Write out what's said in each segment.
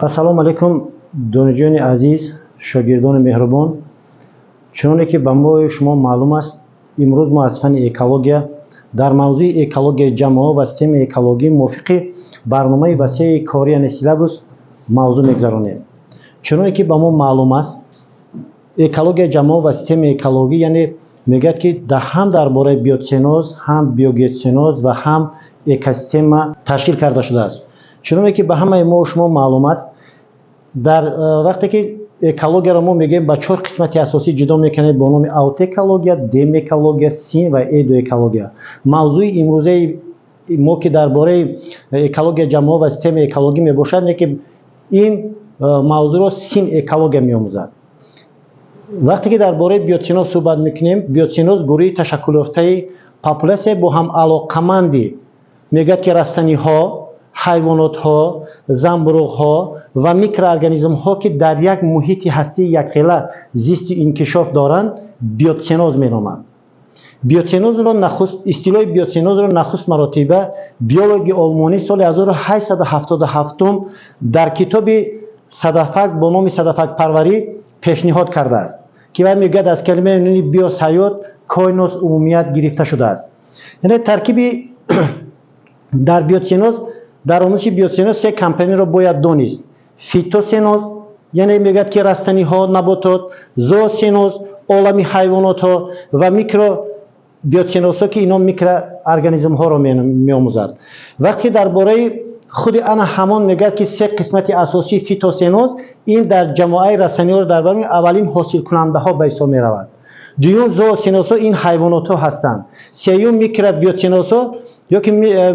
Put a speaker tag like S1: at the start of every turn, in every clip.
S1: Ассалому алайкум, донишҷӯёни азиз, шогирдони меҳрубон. Чуноне ки ба мои шумо маълум аст, имрӯз мо аз фанни экология дар мавзӯи экологияи ҷамъо ва системаи экологӣ мувофиқи барномаи васеи корӣ, яъне силлабус, мавзӯъ мегузаронем. Чуноне ки ба мо маълум аст, экологияи ҷамъо ва системаи экологӣ, яъне мегӯяд, ки ҳам дар бораи биоценоз, ҳам биогеоценоз ва ҳам экосистема ташкил карда шудааст. Чуноне ки ба ҳамаи мо шумо маълум аст, дар вақте ки экологияро мо мегӯем, ба чор қисмати асосӣ ҷудо мекунем бо номи аутэкология, демэкология, син ва эдуэкология. Мавзӯи имрӯзаи мо, ки дар бораи экология ҷамъо ва системаи экологӣ мебошад, не ки ин мавзӯъро синэкология меомӯзад. Вақте ки дар бораи биоценоз суҳбат мекунем, биоценоз гурӯҳи ташаккулёфтаи популясия бо ҳам алоқаманди, мегӯяд, ки растаниҳо, ҳайвонотҳо, занбуруғҳо ва микроорганизмҳо, ки дар як муҳити ҳастии якхела зисти инкишоф доранд, биоценоз меноманд. Биоценозро нахуст, истилоҳи биоценозро нахуст маротиба биологи олмонӣ соли 1877 дар китоби садафак бо номи «Садафакпарварӣ» пешниҳод кардааст, ки вай мегӯяд, аз калимаи юнонии биос ҳаёт, койнос умумият гирифта шудааст. Яъне таркиби дар биоценоз, дар омӯзиши биоценоз се компонентро бояд донист: фитоценоз, яъне мегӯяд, ки растаниҳо, наботот, зооценоз, олами ҳайвонотҳо ва микробиоценозҳо, ки ино микроорганизмҳоро меомӯзад. Вақте дар бораи худи ана ҳамон мегӯяд, ки се қисмати асосии фитоценоз, ин дар ҷамоаи растаниҳоро дар бар аввалин ҳосилкунандаҳо ба ҳисоб меравад. Дуюм, зооценозҳо, ин ҳайвонотҳо ҳастанд. Сеюм, микробиоценозҳо ё ки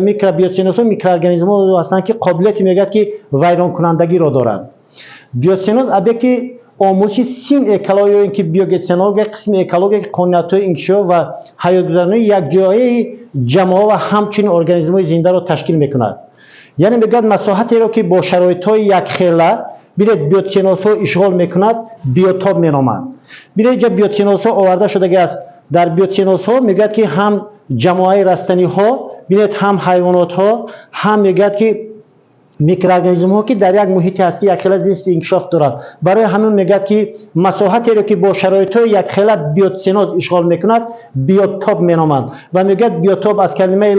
S1: микробиоценозҳо микроорганизмҳо ҳастанд, ки қобилияти, мегӯяд, ки вайронкунандагиро доранд. Биоценоз объекти омӯзиши синэкология ё ин ки биогеоценология, қисми экология, ки қонуниятҳои инкишоф ва ҳаётгузаронии якҷояи ҷамоа ва ҳамчунин организмҳои зиндаро ташкил мекунад. Яъне мегӯяд, масоҳатеро, ки бо шароитҳои якхела, бинед, биоценозҳо ишғол мекунад, биотоп меноманд. Бинед, инҷа биоценозҳо оварда шудагӣ аст. Дар биоценозҳо мегӯяд, ки ҳам ҷамоаи растаниҳо, бинед, ҳам ҳайвонотҳо, ҳам, мегӯяд, ки микроорганизмҳо, ки дар як муҳити ҳастӣ якхела зисти инкишоф дорад. Барои ҳамин мегӯяд, ки масоҳатеро, ки бо шароитҳои якхела биоценоз ишғол мекунад, биотоп меноманд. Ва мегӯяд, биотоп аз калимаи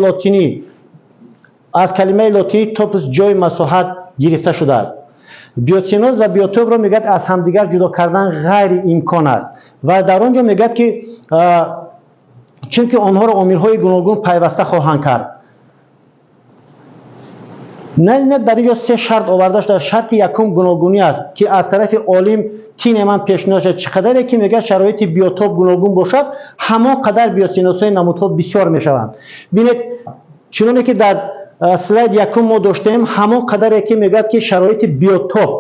S1: лотинӣ топус, ҷои, масоҳат гирифта шудааст. Биоценоз ва биотопро, мегӯяд, аз ҳамдигар ҷудо кардан ғайриимкон аст. Ва дар он ҷо мегӯяд, ки чунки онҳоро омилҳои гуногун пайваста хоҳанд кард. Не, дар инҷо се шарт оварда шудааст. Шарти якум гуногунӣ аст, ки аз тарафи олим Тинеман пешниҳод шуд. Чӣ қадаре ки, мегӯяд, шароити биотоп гуногун бошад, ҳамон қадар биоценозҳои намудҳо бисёр мешаванд. Бинед, чуноне ки дар слайд якум мо доштем, ҳамон қадаре ки, мегӯяд, ки шароити биотоп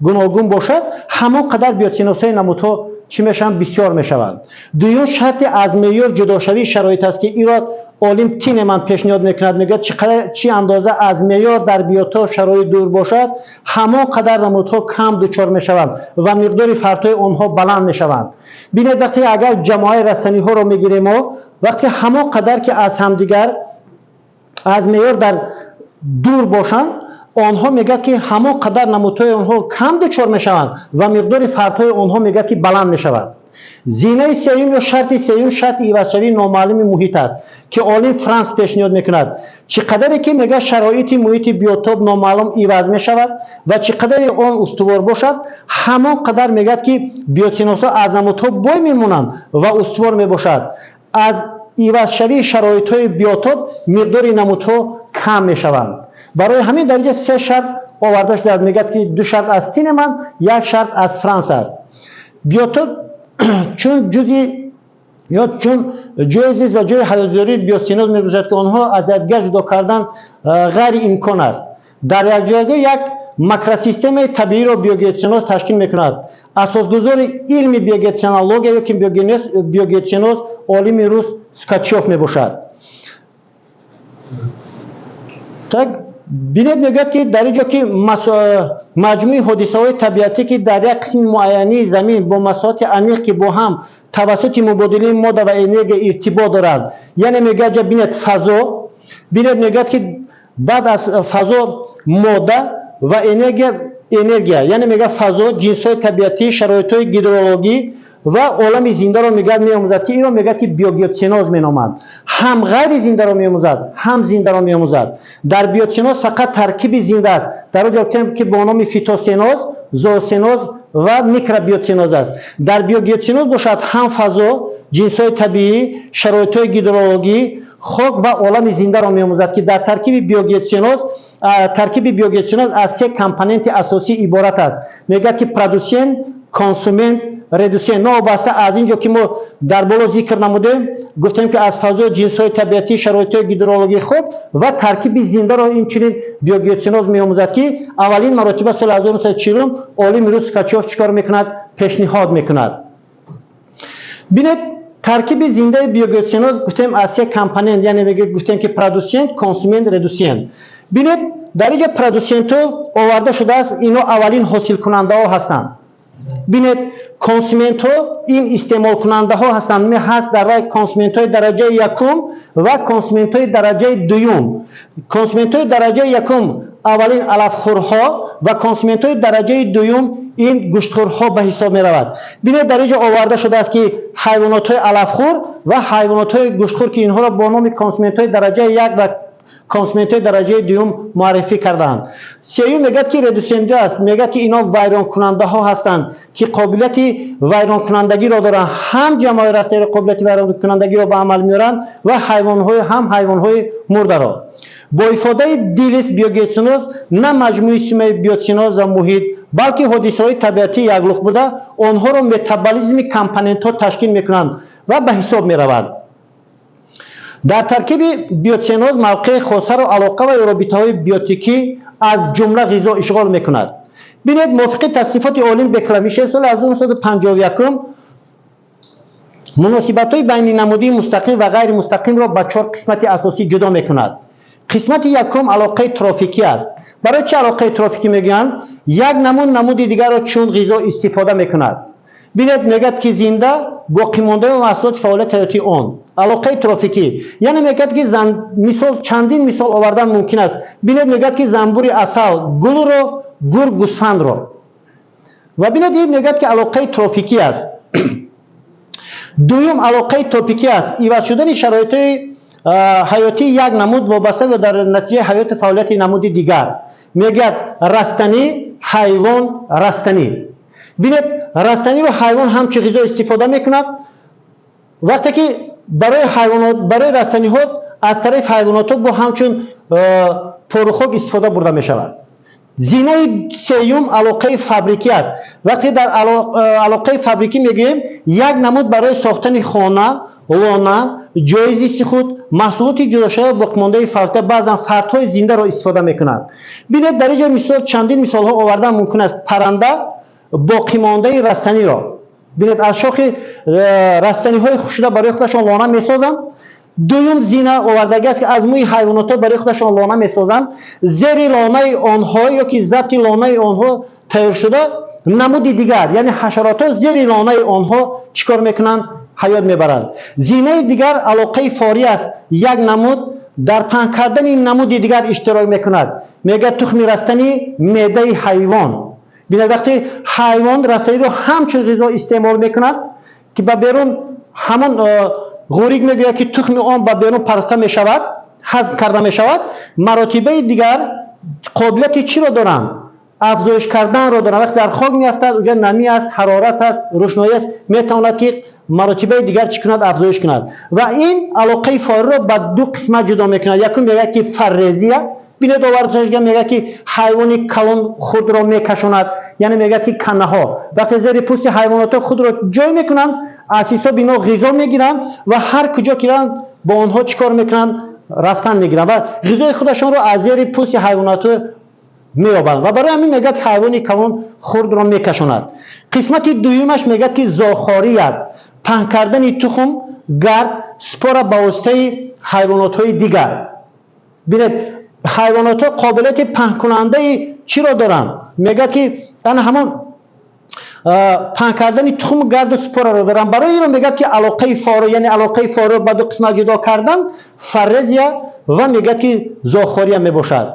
S1: гуногун бошад, ҳамон қадар биоценозҳои намудҳо чӣ мешаванд? Бисёр мешаванд. Дуюм шарти аз меъёр ҷудошавии шароит аст, ки инро олим Тинеман пешниҳод мекунад. Мегӯяд, чӣ андоза аз меъёр дар биотоп шароит дур бошад, ҳамон қадар намудҳо кам дучор мешаванд ва миқдори фардҳои онҳо баланд мешаванд. Бинед, вақте агар ҷамоаи растаниҳоро мегирем мо, вақте ҳамон қадар ки аз ҳамдигар аз меъёр дар дур бошанд онҳо, мегӯяд, ки ҳамон қадар намудҳои онҳо кам дучор мешаванд ва миқдори фардҳои онҳо, мегӯяд, ки баланд мешавад. Зинаи сеюм ё шарти сеюм шарти ивазшавии номаълуми муҳит аст, ки олим Франс пешниҳод мекунад. Чӣ қадаре ки, мегӯяд, шароити муҳити биотоп номаълум иваз мешавад ва чӣ қадаре он устувор бошад, ҳамон қадар, мегӯяд, ки биоценозҳо аз намудҳо бой мемонанд ва устувор мебошад. Аз ивазшавии шароитҳои биотоп миқдори намудҳо кам мешаванд. Барои ҳамин дар инҷа се шарт оварда шудааст. Мегӯяд, ки ду шарт аз Тинеман, як шарт аз Франс аст. Биотоп чун ҷузъи ё чун ҷои зист ва ҷои ҳаётгузории биоценоз мебошад, ки онҳо аз якдигар ҷудо кардан ғайриимкон аст. Дар якҷоягӣ як макросистемаи табииро биогеоценоз ташкил мекунад. Асосгузори илми биогеоценология ё ки биогеоценоз олими рус Сукачёв мебошад. Так, бинед, мегӯяд, ки дар инҷо ки маҷмӯи ҳодисаҳои табиатӣ, ки дар як қисми муайянии замин бо масоҳати аниқ, ки бо ҳам тавассути мубодилаи модда ва энергия иртибот доранд. Яъне мегӯяд, ҷа бинед, фазо, бинед, мегӯяд, ки баъд аз фазо модда ва энергия. Энергия, яъне мегӯяд, фазо, ҷинсҳои табиатӣ, шароитҳои гидрологӣ ва олами зиндаро, мегӯяд, меомӯзад, ки инро, мегӯяд, ки биогеоценоз меноманд. Ҳам ғайри зиндаро меомӯзад, ҳам зиндаро меомӯзад. Дар биоценоз фақат таркиби зинда аст. Дар он ҷо гуфтем, ки бо номи фитоценоз, зооценоз ва микробиоценоз аст. Дар биогеоценоз бошад, ҳам фазо, ҷинсҳои табиӣ, шароитҳои гидрологӣ, хок ва олами зиндаро меомӯзад, ки дар таркиби биогеоценоз, таркиби биогеоценоз аз се компоненти асосӣ иборат аст. Мегӯяд, ки продусент, консумент, редусент. Новобаста аз ин ҷо, ки мо дар боло зикр намудем, гуфтем, ки аз фазо, ҷинсҳои табиатӣ, шароитҳои гидрологии хок ва таркиби зиндаро инчунин биогеоценоз меомӯзад, ки аввалин маротиба соли 1940 олими рус Сукачёв чӣ кор мекунад? Пешниҳод мекунад. Бинед, таркиби зиндаи биогеоценоз, гуфтем, аз се компонент, яъне гуфтем, ки продусент, консумент, редусент. Бинед, дар инҷо продусентҳо оварда шудааст, ино аввалин ҳосилкунандаҳо ҳастанд. Бинед, консументҳо ин истеъмолкунандаҳо ҳастанд. Ҳаст дар вай консументҳои дараҷаи якум ва консументҳои дараҷаи дуюм. Консументҳои дараҷаи якум аввалин алафхӯрҳо ва консументҳои дараҷаи дуюм ин гӯштхӯрҳо ба ҳисоб меравад. Бинед, дар инҷо оварда шудааст, ки ҳайвонотҳои алафхӯр ва ҳайвонотҳои гӯштхӯр, ки инҳоро бо номи консументҳои дараҷаи як ва консументҳои дараҷаи дуюм муаррифӣ кардаанд. Сеюм, мегӯяд, ки редусентҳо аст. Мегӯяд, ки инҳо вайронкунандаҳо ҳастанд, ки қобилияти вайронкунандагиро доранд. Ҳам ҷамъҳои растаниро қобилияти вайронкунандагиро ба амал меоранд ва ҳайвонҳои, ҳам ҳайвонҳои мурдаро. Бо ифодаи Дилис, биогеоценоз на маҷмӯи системаи биоценоз ва муҳит, балки ҳодисаҳои табиатии яклухт буда, онҳоро метаболизми компонентҳо ташкил мекунанд ва ба ҳисоб меравад. Дар таркиби биоценоз мавқеи хосаро алоқа ва робитаҳои биотикӣ, аз ҷумла ғизо, ишғол мекунад. Бинед, мувофиқи таснифоти олим Беклемишев соли 1951 муносибатҳои байнинамудии мустақим ва ғайримустақимро ба чор қисмати асосӣ ҷудо мекунад. Қисмати якум алоқаи трофикӣ аст. Барои чӣ алоқаи трофикӣ мегӯянд? Як намуд намуди дигарро чун ғизо истифода мекунад. Бинед, мегӯяд, ки зинда боқимондаи маҳсулоти фаъолияти ҳаётии он, алоқаи трофикӣ, яъне мегӯяд, ки мисол, чандин мисол овардан мумкин аст. Бинед, мегӯяд, ки занбури асал гулро, гург гӯсфандро. Ва бинед, ин, мегӯяд, ки алоқаи трофикӣ аст. Дуюм алоқаи топикӣ аст. Иваз шудани шароитҳои ҳаётии як намуд вобаста ва дар натиҷаи ҳаёти фаъолияти намуди дигар. Мегӯяд, растанӣ, ҳайвон, растанӣ. Бинед, растаниро ҳайвон ҳамчун ғизо истифода мекунад. Вақте ки барои ҳайвонот, барои растаниҳо аз тарафи ҳайвонотҳо бо ҳамчун порухок истифода бурда мешавад. Зинаи сеюм алоқаи фабрикӣ аст. Вақте дар алоқаи фабрикӣ мегӯем, як намуд барои сохтани хона, лона, ҷои зисти худ, маҳсулоти ҷудошуда, боқимондаи фавта, баъзан фардҳои зиндаро истифода мекунад. Бинед, дар инҷо мисол, чандин мисолҳо овардан мумкин аст. Парранда боқимондаи растаниро, бинед, аз шохи растаниҳои хушкшуда барои худашон лона месозанд. Дуюм зина овардагӣ аст, ки аз мӯи ҳайвонотҳо барои худашон лона месозанд. Зери лонаи онҳо ё ки забти лонаи онҳо тайёр шуда, намуди дигар, яъне ҳашаротҳо, зери лонаи онҳо чӣ кор мекунанд? Ҳаёт мебаранд. Зинаи дигар алоқаи форӣ аст. Як намуд дар паҳн кардани намуди дигар иштирок мекунад. Мегӯяд, тухми растанӣ, меъдаи ҳайвон. Бинед, вақте ҳайвон растаниро ҳамчун ғизо истеъмол мекунад, ки ба берун ҳамон ғӯрик мегӯяд, ки тухми он ба берун партофта мешавад, ҳазм карда мешавад, маротибаи дигар қобилияти чиро доранд? Афзоиш карданро доранд. Вақте дар хок меафтад, уҷа намӣ аст, ҳарорат аст, рӯшноӣ аст, метавонад, ки маротибаи дигар чӣ кунад? Афзоиш кунад. Ва ин алоқаи фориро ба ду қисмат ҷудо мекунад. Якум, мегӯяд, ки фаррезия. Бинед, оварда, мегӯяд, ки ҳайвони калон худро мекашонад, яъне мегӯяд, ки канаҳо вақте зери пӯсти ҳайвонотҳо худро ҷой мекунанд, аз ҳисоби инҳо ғизо мегиранд ва ҳар куҷо ки раванд, бо онҳо чӣ кор мекунанд? Рафтан мегиранд ва ғизои худашонро аз зери пӯсти ҳайвонотҳо меёбанд. Ва барои ҳамин мегӯяд, ҳайвони калон хурдро мекашонад. Қисмати дуюмаш, мегӯяд, ки зоохорӣ аст. Паҳн кардани тухм, гард, спора ба воситаи ҳайвонотҳои дигар. Бинед, ҳайвонотҳо қобилияти паҳнкунандаи чиро доранд? Мегӯяд, ки ана ҳамон паҳн кардани тухм, гарду спораро доранд. Барои инро мегӯяд, ки алоқаи форо, яъне алоқаи форо ба ду қисмат ҷудо кардан, фаррезия ва, мегӯяд, ки зоохория мебошад.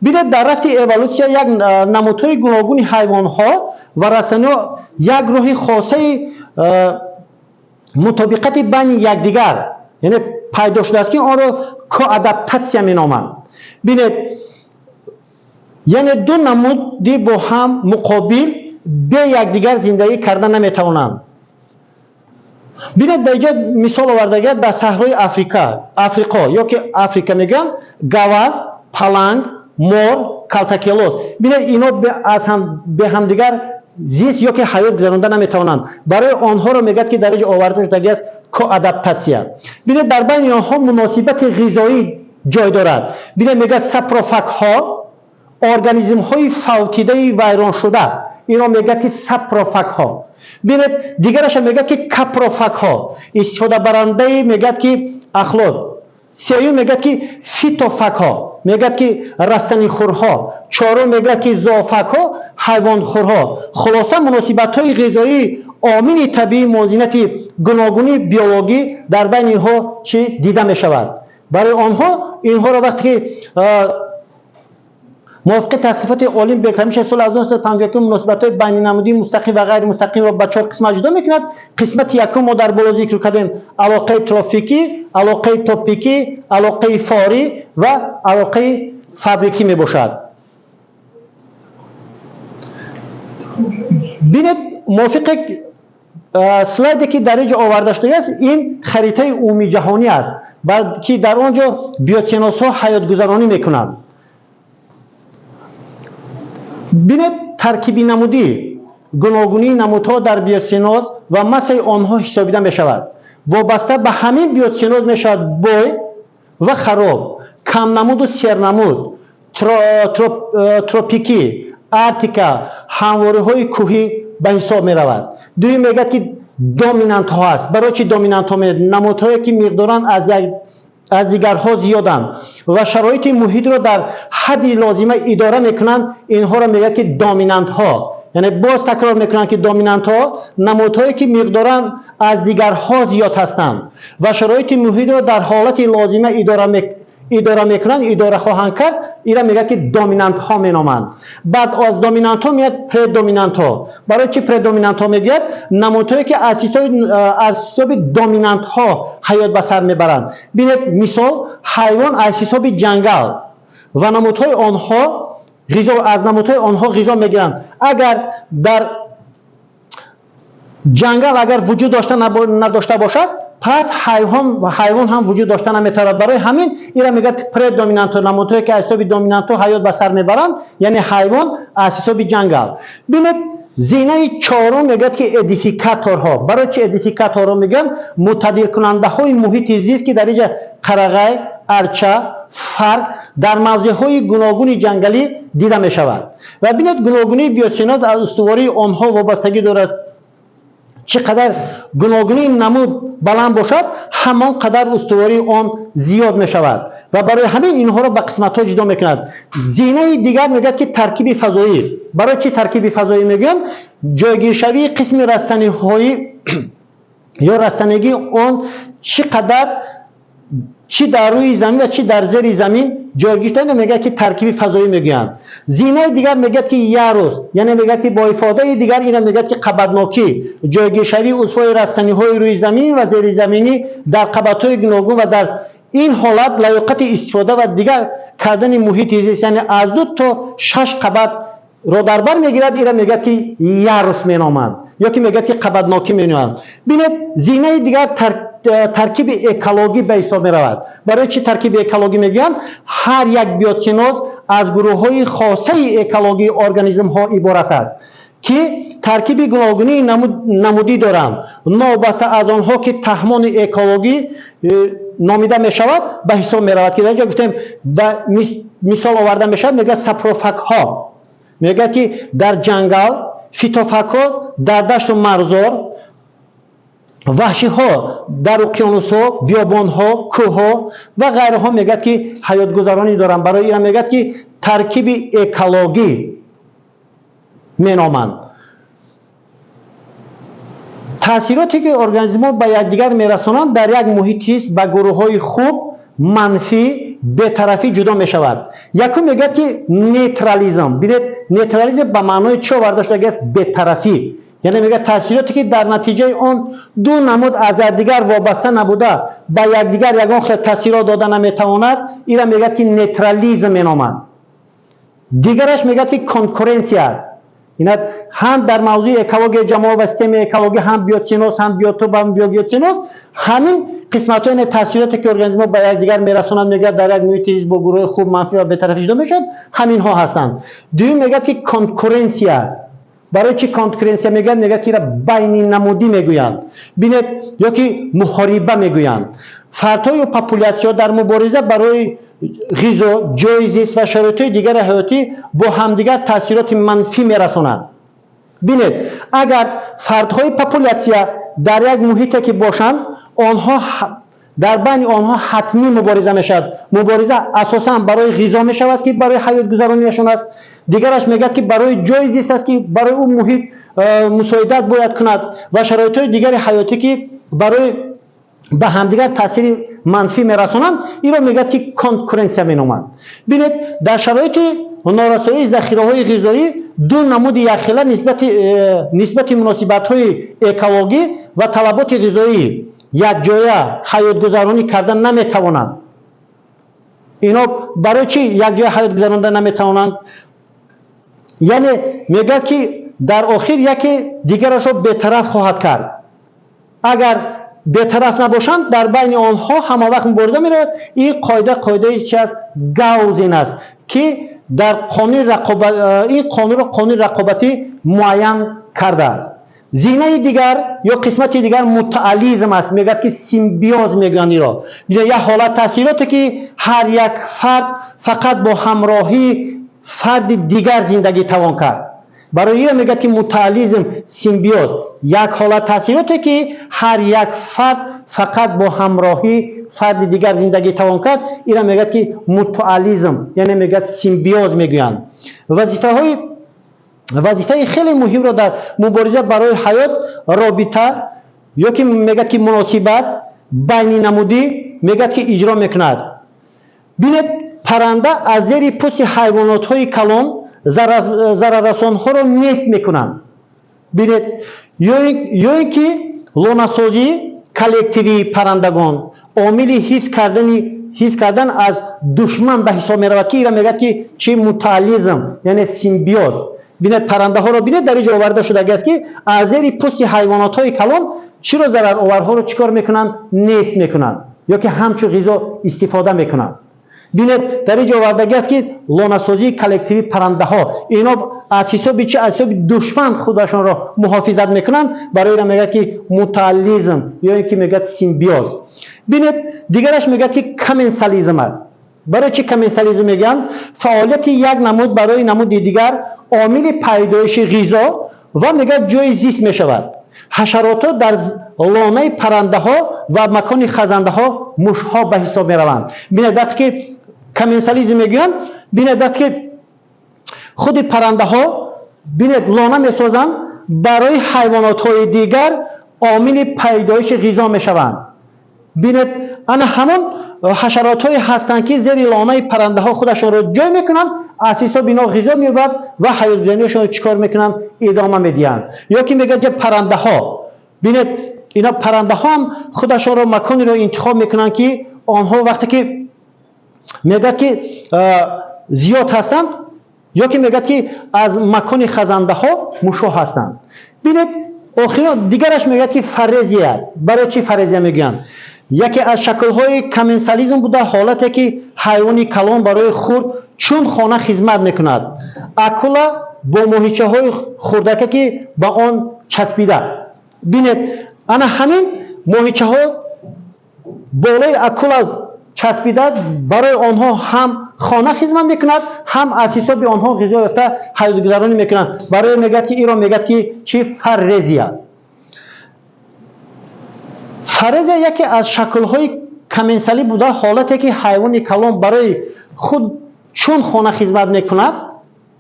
S1: Бинед, дар рафти эволюсия як намудҳои гуногуни ҳайвонҳо ва растаниҳо як роҳи хосаи мутобиқати байни якдигар, яъне пайдо шудааст, ки онро коадаптатсия меноманд. Бинед, яъне ду намуди бо ҳам муқобил бе якдигар зиндагӣ карда наметавонанд. Бинед, дар инҷо мисол овардагият: дар саҳрои Африка, Африқо ё ки Африка мегӯянд, гаваз, паланг, мор, калтакелоз. Бинед, ино аз ҳам бе ҳамдигар зист ё ки ҳаёт гузаронда наметавонанд. Барои онҳоро мегӯяд, ки дар инҷо оварда шудагиаст коадаптатсия. Бинед, дар байни онҳо муносибати ғизоӣ ҷой дорад. Бинед, мегӯяд, сапрофагҳо, организмҳои фавтидаи вайроншуда, ино мегӯяд, ки сапрофагҳо. Бинед, дигараша мегӯяд, ки капрофагҳо, истифодабарандаи, мегӯяд, ки ахлот. Сеюм мегӯяд, ки фитофагҳо, мегӯяд, ки растанихӯрҳо. Чорум мегӯяд, ки зоофагҳо, ҳайвонхӯрҳо. Хулоса, муносибатҳои ғизоии омили табиии мувозинати гуногунии биологӣ дар байни инҳо чӣ дида мешавад. Барои онҳо инҳоро вақте ки мувофиқи таснифоти олим Бекамиша соли 1951 муносибатҳои байнинамудии мустақим ва ғайримустақимро ба чор қисмат ҷудо мекунад. Қисмати якум мо дар боло зикр кардем: алоқаи трофикӣ, алоқаи топикӣ, алоқаи форӣ ва алоқаи фабрикӣ мебошад. Бинед, мувофиқи слайде, ки дар инҷо оварда шудааст, ин харитаи умумиҷаҳонӣ аст, ки дар он ҷо биоценозҳо ҳаётгузаронӣ мекунанд. Бинед, таркиби намудӣ, гуногунии намудҳо дар биоценоз ва массаи онҳо ҳисобида мешавад. Вобаста ба ҳамин биоценоз мешавад бой ва хароб, камнамуду сернамуд, тропикӣ, арктика, ҳамвориҳои кӯҳӣ ба ҳисоб меравад. Дуюм мегӯяд, ки доминантҳо аст. Барои чи доминантҳо? Намудҳое, ки миқдоран аз дигарҳо зиёданд ва шароити муҳитро дар ҳадди лозима идора мекунанд, инҳоро мегӯяд, ки доминантҳо. Яъне боз такрор мекунанд, ки доминантҳо намудҳое, ки миқдоран аз дигарҳо зиёд ҳастанд ва шароити муҳитро дар ҳолати лозима идора мекунанд, идора хоҳанд кард, ира мегӯяд, ки доминантҳо меноманд. Баъд аз доминантҳо меяд предоминантҳо. Барои чи предоминантҳо мегӯяд? Намудҳое, ки аз ҳисоби доминантҳо ҳаёт ба сар мебаранд. Бинед, мисол, ҳайвон аз ҳисоби ҷангал ва намудҳои онҳо ғизо, аз намудҳои онҳо ғизо мегиранд. Агар дар ҷангал агар вуҷуд дошта надошта бошад, пас ҳайвон ҳам вуҷуд дошта наметавонад. Барои ҳамин ира мегӯяд предоминантҳо, намудҳое, ки аз ҳисоби доминантҳо ҳаёт ба сар мебаранд, яъне ҳайвон аз ҳисоби ҷангал. Бинед, зинаи чорум мегӯяд, ки эдификаторҳо. Барои чи эдификаторҳо мегӯянд? Муттадилкунандаҳои муҳити зист, ки дар инҷа қарағай, арча, фарқ дар мавзеъҳои гуногуни ҷангалӣ дида мешавад. Ва бинед, гуногунии биоценоз аз устувории онҳо вобастагӣ дорад. Чӣ қадар гуногунии намуд баланд бошад, ҳамон қадар устувории он зиёд мешавад ва барои ҳамин инҳоро ба қисматҳо ҷудо мекунад. Зинаи дигар мегӯяд, ки таркиби фазоӣ. Барои чӣ таркиби фазоӣ мегӯянд? Ҷойгиршавии қисми растаниҳои ё растанигии он чӣ қадар, чӣ дар рӯи замин ва чӣ дар зери замин ҷойгир шуда, мегӯяд, ки таркиби фазоӣ мегӯянд. Зинаи дигар мегӯяд, ки ярус, яъне мегӯяд, ки бо ифодаи дигар ина мегӯяд, ки қабатнокӣ, ҷойгиршавии узвҳои растаниҳои рӯи замин ва зеризаминӣ дар қабатҳои гуногун ва дар ин ҳолат лаёқати истифода ва дигар кардани муҳити зист, яъне аз ду то шаш қабатро дар бар мегирад, ира мегӯяд, ки ярус меноманд ё ки мегӯяд, ки қабатнокӣ меноманд. Бинед, зинаи дигар таркиби экологӣ ба ҳисоб меравад. Барои чӣ таркиби экологӣ мегӯянд? Ҳар як биоценоз аз гурӯҳҳои хосаи экологии организмҳо иборат аст, ки таркиби гуногунии намудӣ доранд, новобаста аз онҳо, ки таҳмони экологӣ номида мешавад, ба ҳисоб меравад, ки дар инҷо гуфтем, мисол оварда мешавад, мегӯяд, сапрофагҳо, мегӯяд, ки дар ҷангал, фитофагҳо дар дашту марғзор, ваҳшиҳо дар уқёнусҳо, биёбонҳо, кӯҳҳо ва ғайраҳо, мегӯяд, ки ҳаётгузаронӣ доранд. Барои ина мегӯяд, ки таркиби экологӣ меноманд. Таъсироте, ки организмҳо ба якдигар мерасонанд, дар як муҳити зист ба гурӯҳҳои хуб, манфӣ, бетарафӣ ҷудо мешавад. Якум мегӯяд, ки нейтрализм. Бинед, нейтрализм ба маънои чӣ оварда шудагиаст? Бетарафӣ. Яъне мегӯяд, таъсироте, ки дар натиҷаи он ду намуд аз якдигар вобаста набуда, ба якдигар ягон хел таъсирот дода наметавонад, ира мегӯяд, ки нейтрализм меноманд. Дигараш мегӯяд, ки конкуренсия аст. Ина ҳам дар мавзӯи экологияи ҷамоа ва системаи экологӣ, ҳам биоценоз, ҳам биотоп, ҳам биогеоценоз, ҳамин қисматҳои, яъне таъсироте, ки организмҳо ба якдигар мерасонанд, мегӯяд, дар як муҳити зист бо гурӯҳи хуб, манфӣ ва бетарафӣ ҷудо мешавад, ҳаминҳо ҳастанд. Дуюм мегӯяд, ки конкуренсия аст. Барои чӣ конкуренсия мегӯяд? Мегӯяд, ки ира байнинамудӣ мегӯянд. Бинед, ё ки муҳориба мегӯянд. Фардҳо ё популясияҳо дар мубориза барои ғизо, ҷойи зист ва шароитҳои дигари ҳаётӣ бо ҳамдигар таъсироти манфӣ мерасонанд. Бинед, агар фардҳои популясия дар як муҳите ки бошанд, онҳо дар байни онҳо ҳатмӣ мубориза мешавад. Мубориза асосан барои ғизо мешавад, ки барои ҳаётгузарониашон аст. Дигараш мегӯяд, ки барои ҷойи зист аст, ки барои ӯ муҳит мусоидат бояд кунад, ва шароитҳои дигари ҳаётӣ, ки барои ба ҳамдигар таъсири манфӣ мерасонанд, инро мегӯяд, ки конкуренсия меноманд. Бинед, дар шароити норасоии захираҳои ғизоӣ ду намуди якхела нисбати муносибатҳои экологӣ ва талаботи ғизоӣ якҷоя ҳаётгузаронӣ карда наметавонанд. Ино барои чӣ якҷоя ҳаёт гузаронда наметавонанд? Яъне мегӯяд, ки дар охир яке дигарашро бетараф хоҳад кард. Агар бетараф набошанд, дар байни онҳо ҳама вақт мубориза меравад. Ин қоида қоидаи чи аст? Гаузин аст, ки дар қонуни рақобат ин қонунро қонуни рақобатӣ муайян кардааст. Зинаи дигар ё қисмати дигар мутуализм аст. Мегӯяд, ки симбиоз мегӯянд иро. Як ҳолат таъсироте, ки ҳар як фард фақат бо ҳамроҳии фарди дигар зиндагӣ тавон кард. Барои иро мегӯяд, ки мутуализм, симбиоз. Як ҳолат таъсироте, ки ҳар як фард фақат бо ҳамроҳии фарди дигар зиндагӣ тавон кард, ира мегӯяд, ки мутуализм, яъне мегӯяд, симбиоз мегӯянд. Вазифаи хеле муҳимро дар мубориза барои ҳаёт робита ё ки мегӯяд, ки муносибат байнинамудӣ, мегӯяд, ки иҷро мекунад. Бинед, парранда аз зери пӯсти ҳайвонотҳои калон зараррасонҳоро нест мекунанд. Бинед, ё ин ки лонасозии коллективии паррандагон омили ҳифз кардан аз душман ба ҳисоб меравад, ки ира мегӯяд, ки чи? Мутуализм, яъне симбиоз. Бинед, паррандаҳоро бинед, дар инҷо оварда шудагиаст, ки аз зери пӯсти ҳайвонотҳои калон чиро, зарароварҳоро чӣ кор мекунанд? Нест мекунанд ё ки ҳамчун ғизо истифода мекунанд. Бинед, дар инҷо овардагиаст, ки лонасозии коллективии паррандаҳо, ино аз ҳисоби чи? Аз ҳисоби душман худашонро муҳофизат мекунанд. Барои ира мегӯяд, ки мутуализм ё ин ки мегӯяд, симбиоз. Бинед, дигараш мегӯяд, ки комменсализм аст. Барои чӣ комменсализм мегӯянд? Фаъолияти як намуд барои намуди дигар омили пайдоиши ғизо ва, мегӯяд, ҷойи зист мешавад. Ҳашаротҳо дар лонаи паррандаҳо ва макони хазандаҳо мушҳо ба ҳисоб мераванд. Бинед, вақте ки комменсализм мегӯянд, бинед, вақте ки худи паррандаҳо, бинед, лона месозанд, барои ҳайвонотҳои дигар омили пайдоиши ғизо мешаванд. Бинед, ана ҳамон ҳашаротҳое ҳастанд, ки зери лонаи паррандаҳо худашонро ҷой мекунанд, аз ҳисоби ино ғизо меёбад ва ҳаётгузаронишонро чӣ кор мекунанд? Идома медиҳанд. Ё ки мегӯяд, паррандаҳо, бинед, ина паррандаҳо ҳам худашонро маконеро интихоб мекунанд, ки онҳо вақте ки мегӯяд, ки зиёд ҳастанд, ё ки мегӯяд, ки аз макони хазандаҳо мушҳо ҳастанд. Бинед, охиро дигараш мегӯяд, ки фарезия аст. Барои чӣ фарезия мегӯянд? Яке аз шаклҳои комменсализм буда, ҳолате, ки ҳайвони калон барои хурд чун хона хизмат мекунад. Акула бо моҳичаҳои хурдака, ки ба он часпида. Бинед, ана ҳамин моҳичаҳо болои акула часпида, барои онҳо ҳам хона хизмат мекунад, ҳам аз ҳисоби онҳо ғизо ёфта ҳаётгузаронӣ мекунанд. Барои мегӯяд, ки иро мегӯяд, ки чӣ? Фарезия. Фарезия яке аз шаклҳои комменсалӣ буда, ҳолате, ки ҳайвони калон барои худ чун хона хизмат мекунад,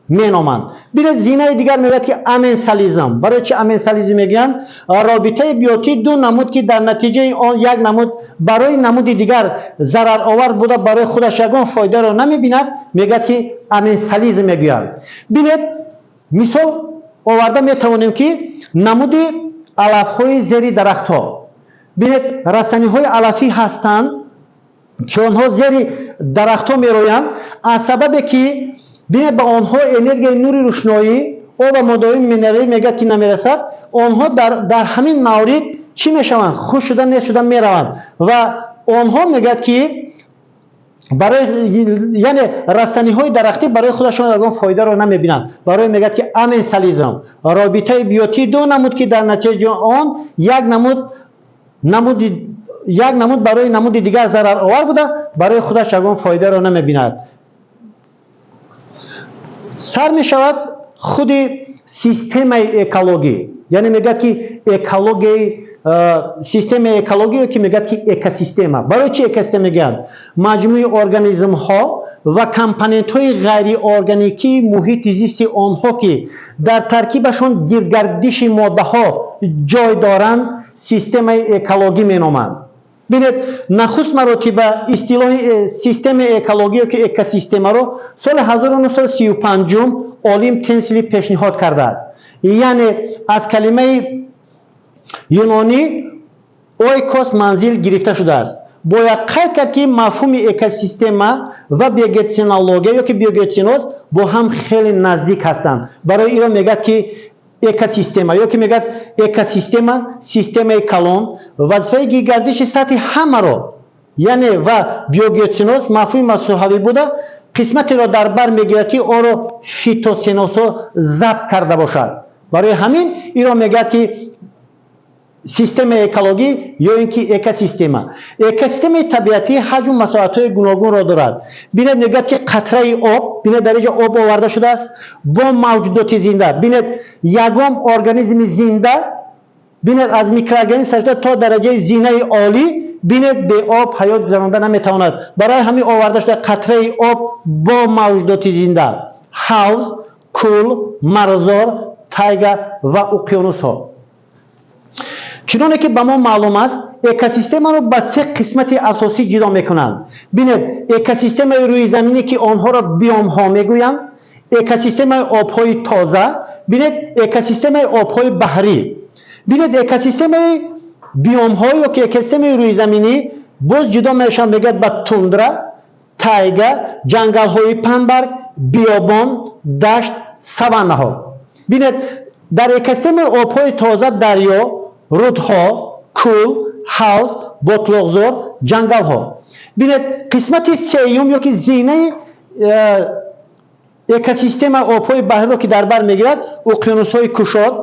S1: меноманд. Бинед, зинаи дигар мегӯяд, ки аменсализм. Барои чӣ аменсализм мегӯянд? Робитаи биотии ду намуд, ки дар натиҷаи он як намуд Барои намуди дигар зараровар буда, барои худаш ягон фоидаро намебинад, мегӯяд, ки аменсализм мегӯянд. Бинед, мисол оварда метавонем, ки намуди алафҳои зери дарахтҳо. Бинед, растаниҳои алафӣ ҳастанд, ки онҳо зери дарахтҳо мероянд. Аз сабабе ки, бинед, ба онҳо энергияи нури рӯшноӣ, об ва моддаҳои минералӣ, мегӯяд, ки намерасад, онҳо дар ҳамин маврид чӣ мешаванд? Хушк шуда, нест шуда мераванд. Ва онҳо, мегӯяд, ки барои, яъне растаниҳои дарахтӣ барои худашон ягон фоидаро намебинанд. Барои, мегӯяд, ки аменсализм робитаи биотии ду намуд, ки дар натиҷаи он як намуд барои намуди дигар зараровар буда, барои худаш ягон фоидаро намебинад. Сар мешавад худи системаи экологӣ, яъне мегӯяд, ки экологияи, системаи экология, ки мегӯяд, ки экосистема. Барои чи экосистема мегӯянд? Маҷмӯи организмҳо ва компонентҳои ғайриорганикии муҳити зисти онҳо, ки дар таркибашон гирдгардиши моддаҳо ҷой доранд, системаи экологӣ меноманд. Бинед, нахуст маротиба истилоҳи системаи экологӣ, ки экосистемаро, соли 1935 олим Тенсли пешниҳод кардааст. Яъне аз калимаи юнонӣ ойкос, манзил гирифта шудааст. Бояд қайд кард, ки мафҳуми экосистема ва биогеоценология ё ки биогеоценоз бо ҳам хеле наздик ҳастанд. Барои инро мегӯяд, ки экосистема, ё ки мегӯяд экосистема, системаи калон, вазифаи гирдгардиши сатҳи ҳамаро, яъне ва биогеоценоз мафҳуми масоҳавӣ буда, қисматеро дар бар мегирад, ки онро фитоценозҳо забт карда бошад. Барои ҳамин инро мегӯяд, ки системаи экологӣ ё ин ки экосистема. Экосистемаи табиатӣ ҳаҷму масоҳатҳои гуногунро дорад. Бинед, мегӯяд, ки қатраи об, бинед, дар инҷо об оварда шудааст бо мавҷудоти зинда. Бинед, ягон организми зинда, бинед, аз микроорганизм сар то дараҷаи зинаи олӣ, бинед, бе об ҳаёт гузаронда наметавонад. Барои ҳамин оварда шуда қатраи об бо мавҷудоти зинда: ҳавз, кӯл, марғзор, тайга ва уқёнусҳо. Чуноне ки ба мо маълум аст, экосистемаро ба се қисмати асосӣ ҷудо мекунанд. Бинед, экосистемаи рӯизаминӣ, ки онҳоро биомҳо мегӯянд, экосистемаи обҳои тоза, бинед, экосистемаи обҳои баҳрӣ. Бинед, экосистемаи биомҳо ё ки экосистемаи рӯизаминӣ боз ҷудо мешаванд, мегӯяд, ба тундра, тайга, ҷангалҳои паҳнбарг, биёбон, дашт, саваннаҳо. Бинед, дар экосистемаи обҳои тоза дарё, рудҳо, кӯл, ҳавз, ботлоқзор, ҷангалҳо. Бинед, қисмати сеюм ё ки зинаи экосистемаи обҳои баҳриро, ки дар бар мегирад уқёнусҳои кушод,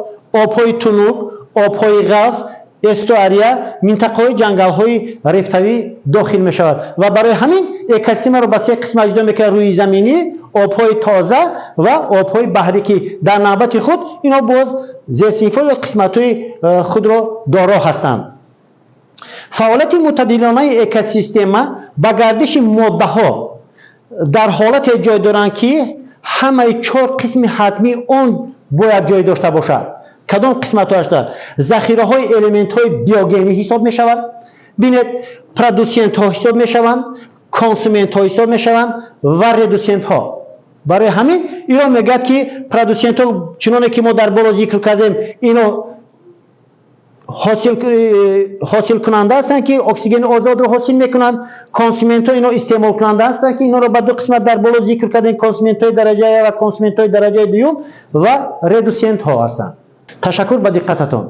S1: обҳои тунук, обҳои ғафс, эстуария, минтақаҳои ҷангалҳои рифтавӣ дохил мешавад. Ва барои ҳамин экосистемаро ба се қисмат ҷудо мекунад: рӯизаминӣ, обҳои тоза ва обҳои баҳрӣ, ки дар навбати худ инҳо боз зерсинфҳо ё қисматҳои худро доро ҳастанд. Фаъолияти мӯътадилонаи экосистема ба гардиши моддаҳо дар ҳолате ҷой доранд, ки ҳамаи чор қисми ҳатмии он бояд ҷой дошта бошад. Кадом қисматҳояш? Захираҳои элементҳои биогенӣ ҳисоб мешавад, бинед, продусентҳо ҳисоб мешаванд, консументҳо ҳисоб мешаванд ва редусентҳо. Барои ҳамин ино мегӯяд, ки продусентҳо, чуноне ки мо дар боло зикр кардем, ино ҳосилкунанда ҳастанд, ки оксигени озодро ҳосил мекунанд. Консументҳо ино истеъмолкунанда ҳастанд, ки инҳоро ба ду қисмат дар боло зикр кардем: консументҳои дараҷаи як ва консументҳои дараҷаи дуюм, ва редусентҳо ҳастанд. Ташаккур ба диққататон.